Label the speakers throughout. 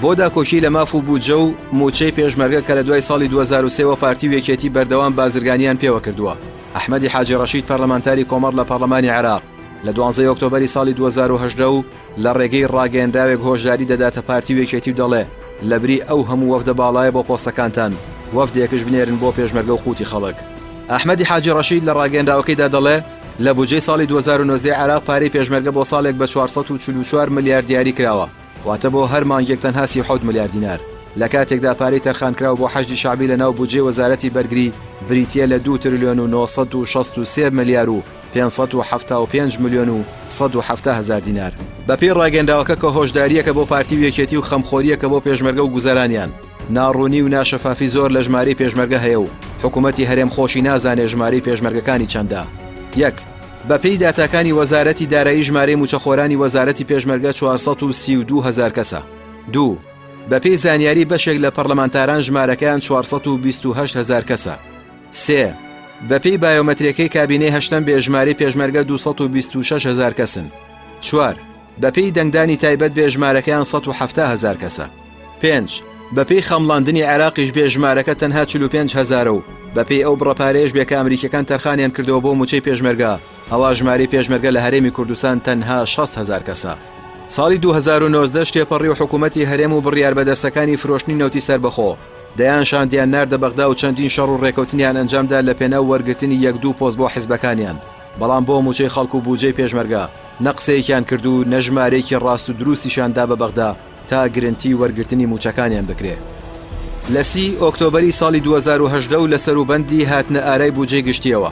Speaker 1: بۆ داکۆکی لە ماف و بودجە و مووچەی پێشمەرگە کە لە دوای ساڵی 2003 وە پارتی و یەکێتی بەردەوام بازرگانیان پێوە کردووە. ئەحمەدی حاجی ڕەشید پەرلەمانتاری کۆمەڵ لە پەرلەمانی عێراق لە دوانزەی ئۆکتۆبەری ساڵی 2018 و لە ڕێگەی ڕاگەیەنراوێک هۆشداری دەداتە پارتی و یەکێتی و دەڵێ لەبری ئەو هەموو وەفدە باڵایە بۆ پۆستەکانتان وەفدێکش بنێرن بۆ پێشمەرگە و قوتی خەڵک. ئەحمەدی حاجی ڕەشید لە ڕاگەیەنراوەکەیدا دەڵێ لە بودجەی ساڵی 2019 عێراق پارەی پێشمەرگە بۆ ساڵێک بە 444 ملیار دیاری کراوە واتە بۆ هەر مانگێک تەنها 37 ملیار دینار لە کاتێکدا پارەی تەرخانکراو بۆ حەشدی شەعبی لە ناو بودجەی وەزارەتی بەرگری بریتییە لە 2 ترلیۆن و 963 ملیار و 575 ملیۆن و 170 هەزار دینار. بەپێی ڕاگەیەنراوەکە کە هۆشدارییەکە بۆ پارتی و یەکێتی و خەمخۆرییەکە بۆ پێشمەرگە و گوزەرانیان، ناڕوونی و ناشەفافی زۆر لە ژمارەی پێشمەرگە هەیە و حکوومەتی هەرێم خۆشی نازانێ ژمارەی پێشمەرگەکانی چەندە. یەک. بەپێی داتاکانی وەزارەتی دارایی ژمارەی مووچەخۆرانی وەزارەتی پێشمەرگە 432 هەزار کەسە. دوو. بەپێی زانیاری بەشێک لە پەرلەمانتاران ژمارەکەیان 428 هەزار کەسە. سێ. بەپێی بایۆمەترێکەی کابینەی هەشتەم بێ ژمارەی پێشمەرگە 226 هەزار کەسن. چوار. بەپێی دەنگدانی تایبەت بێ ژمارەکەیان 170 هەزار کەسە. پێنج. بەپێی خەمڵاندنی عێراقیش بێ ژمارەکە تەنها 45 هەزارە و بەپێی ئەو بڕە پارەیەش بێ کە ئەمریکیەکان تەرخانیان کردەوە بۆ موچەی پێشمەرگە ئەوا ژمارەی پێشمەرگە لە هەرێمی کوردستان تەنها 60 هەزار کەسە. ساڵی 2019 تێپەڕی و حکوومەتی هەرێم و بڕیاربەدەستەکانی فرۆشتنی نەوتی سەربەخۆ دەیان شاندیان ناردە بەغدا و چەندین شەڕ و ڕێکەوتنیان ئەنجامدا لە پێناو وەرگرتنی یەک دوو پۆست بۆ حزبەکانیان بەڵام بۆ موچەی خەڵک و بوجەی پێشمەرگە نە قسەیەکیان کرد و نە ژمارەیەکی ڕاست و دروستیشان دا بە بەغدا تا گرنتی وەرگرتنی موچەکانیان بکرێ. لە سی ئۆکتۆبەری ساڵی 2018 و لە سەروبەندی هاتنە ئارای بودجەی گشتیەوە،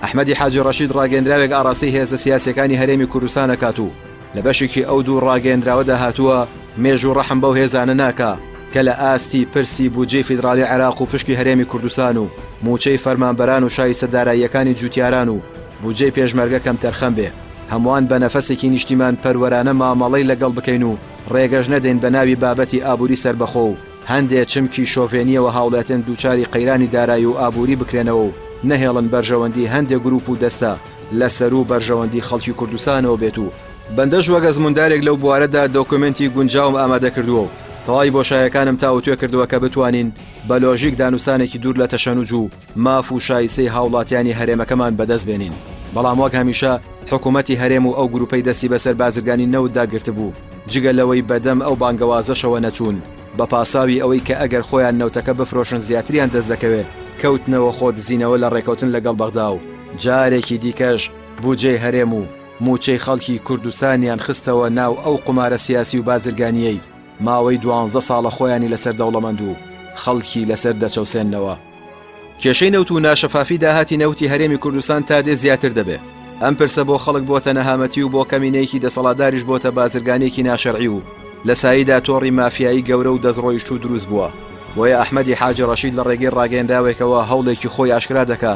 Speaker 1: ئەحمەدی حاجی ڕەشید ڕاگەیەندراوێک ئاڕاستەی هێزە سیاسیەکانی هەرێمی کوردستان ئەکات و لە بەشێکی ئەو دوو ڕاگەیەندراوەدا هاتووە مێژوو ڕەحم بەو هێزانە ناکا کە لە ئاستی پرسی بودجەی فیدراڵی عێراق و پشکی هەرێمی کوردستان و موچەی فەرمانبەران و شایستە داراییەکانی جوتیاران و بودجەی پێشمەرگە کەمتەرخەم بێ هەمووان بە نەفەسێکی نیشتیمان پەروەرانە مامەڵەی لەگەڵ بکەین و ڕێگەش نەدەین بە ناوی بابەتی ئابووری سەربەخۆ و هەندێ چمکی شۆڤێنییەوە هاوڵاتیان دووچاری قەیرانی دارایی و ئابووری بکرێنەوە و نەهێڵن بەرژەوەندی هەندێ گروپ و دەستە لە سەروو بەرژەوەندی خەڵکی کوردستانەوە بێت و بەندەش وەک ئەزمووندارێک لەو بوارەدا دۆکۆمێنتی گونجاوم ئامادە کردووە و تەواوی بۆشایەکانم تاوتوێ کردووە کە بتوانین بە لۆژیک دانوستانێکی دوور لە تەشەنوج و ماف و شایستەی هاوڵاتیانی هەرێمەکەمان بەدەست بێنین، بەڵام وەک هەمیشە حکومەتی هەرێم و ئەو گروپەی دەستی بەسەر بازرگانی نەوتدا گرتبوو، جگە لەوەی بەدەم ئەو بانگەوازەشەوە نەچوون، بە پاساوی ئەوەی کە ئەگەر خۆیان نەوتەکە بفرۆشن زیاتریان دەست دەکەوێ، کەوتنەوە خۆ دزینەوە لە ڕێکەوتن لەگەڵ بەغدا و جارێکی دیکەش بودجەی هەرێم و موچەی خەڵکی کوردستانیان خستەوە ناو ئەو قومارە سیاسی و بازرگانییەی ماوەی دوانزە ساڵە خۆیانی لەسەر دەوڵەمەند و خەڵکی لەسەر دەچەوسێننەوە. کێشەی نەوت و ناشەفافی داهاتی نەوتی هەرێمی کوردستان تا دێ زیاتر دەبێ. ئەم پرسە بۆ خەڵک بۆتە نەهامەتی و بۆ کەمینەیەکی دەسەڵاتداریش بۆتە بازرگانیەکی ناشەرعی و لە ساییدا تۆڕی مافیایی گەورە و دەستڕۆیشتوو دروست بووە. بۆیە ئەحمەدی حاجی ڕەشید لە ڕێگەی ڕاگەیەنراوێکەوە هەوڵێکی خۆی ئاشکرا دەکا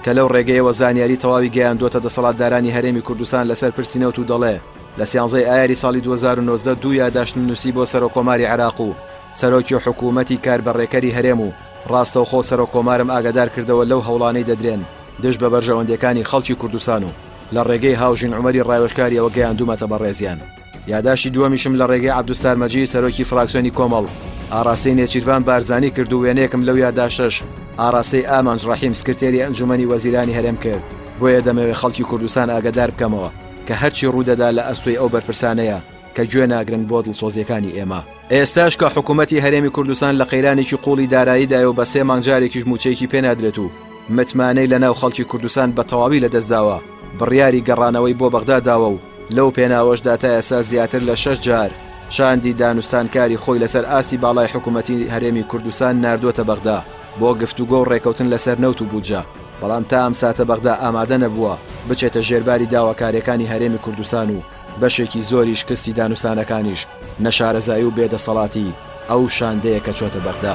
Speaker 1: کە لەو ڕێگەیەوە زانیاری تەواوی گەیاندۆتە دەسەڵاتدارانی هەرێمی کوردستان لەسەر پرسی نەوت و دەڵێ لە سیانزەی ئایاری ساڵی 2019 دوو یاداشتم نووسی بۆ سەرۆککۆماری عێراق و سەرۆکی حکوومەتی کاربەڕێکەری هەرێم و ڕاستەوخۆ سەرۆک کۆمارم ئاگادار کردەوە لەو هەوڵانەی دەدرێن دژ بە بەرژەوەندیەکانی خەڵکی کوردستان و لە ڕێگەی هاوژین عومەری ڕاوێژکاریەوە گەیاندومەتە بەڕێزیان. یاداشتی دووەمیشم لە ڕێگەی عەبدولستار مەجید سەرۆکی فراکسیۆنی کۆمەڵ ئاڕاستەی نێچیرڤان بارزانی کرد و وێنەیەکم لەو یاداشتەش ئاڕاستەی ئامانج ڕەحیم سکرتێری ئەنجومەنی وەزیرانی هەرێم کرد بۆیە دەمەوێ خەڵکی کوردستان ئاگادار بکەمەوە کە هەرچی ڕوودەدا لە ئەستۆی ئەو بەرپرسانەیە کە گوێ ناگرن بۆ دڵسۆزیەکانی ئێمە. ئێستاش کە حکوومەتی هەرێمی کوردستان لە قەیرانێکی قوڵی داراییدایە و بە سێ مانگ جارێکیش مووچەیەکی پێ نادرێت و متمانەی لە ناو خەڵکی کوردستان بە تەواوی لە دەست داوە، بڕیاری گەڕانەوەی بۆ بەغدا داوە و لەو پێناوەشدا تا ئێستا زیاتر لە شەش جار شاندی دانوستانکاری خۆی لەسەر ئاستی باڵای حکوومەتی هەرێمی کوردستان ناردووەتە بەغدا بۆ گفتوگۆ و ڕێکەوتن لەسەر نەوت و بودجە، بەڵام تا ئەم ساتە بەغدا ئامادە نەبووە بچێتە ژێرباری داواکارییەکانی هەرێمی کوردستان و بەشێکی زۆری شکستی دانوستانەکانیش نەشارەزایی و بێدەسەڵاتی ئەو شاندەیە کە چۆتە بەغدا.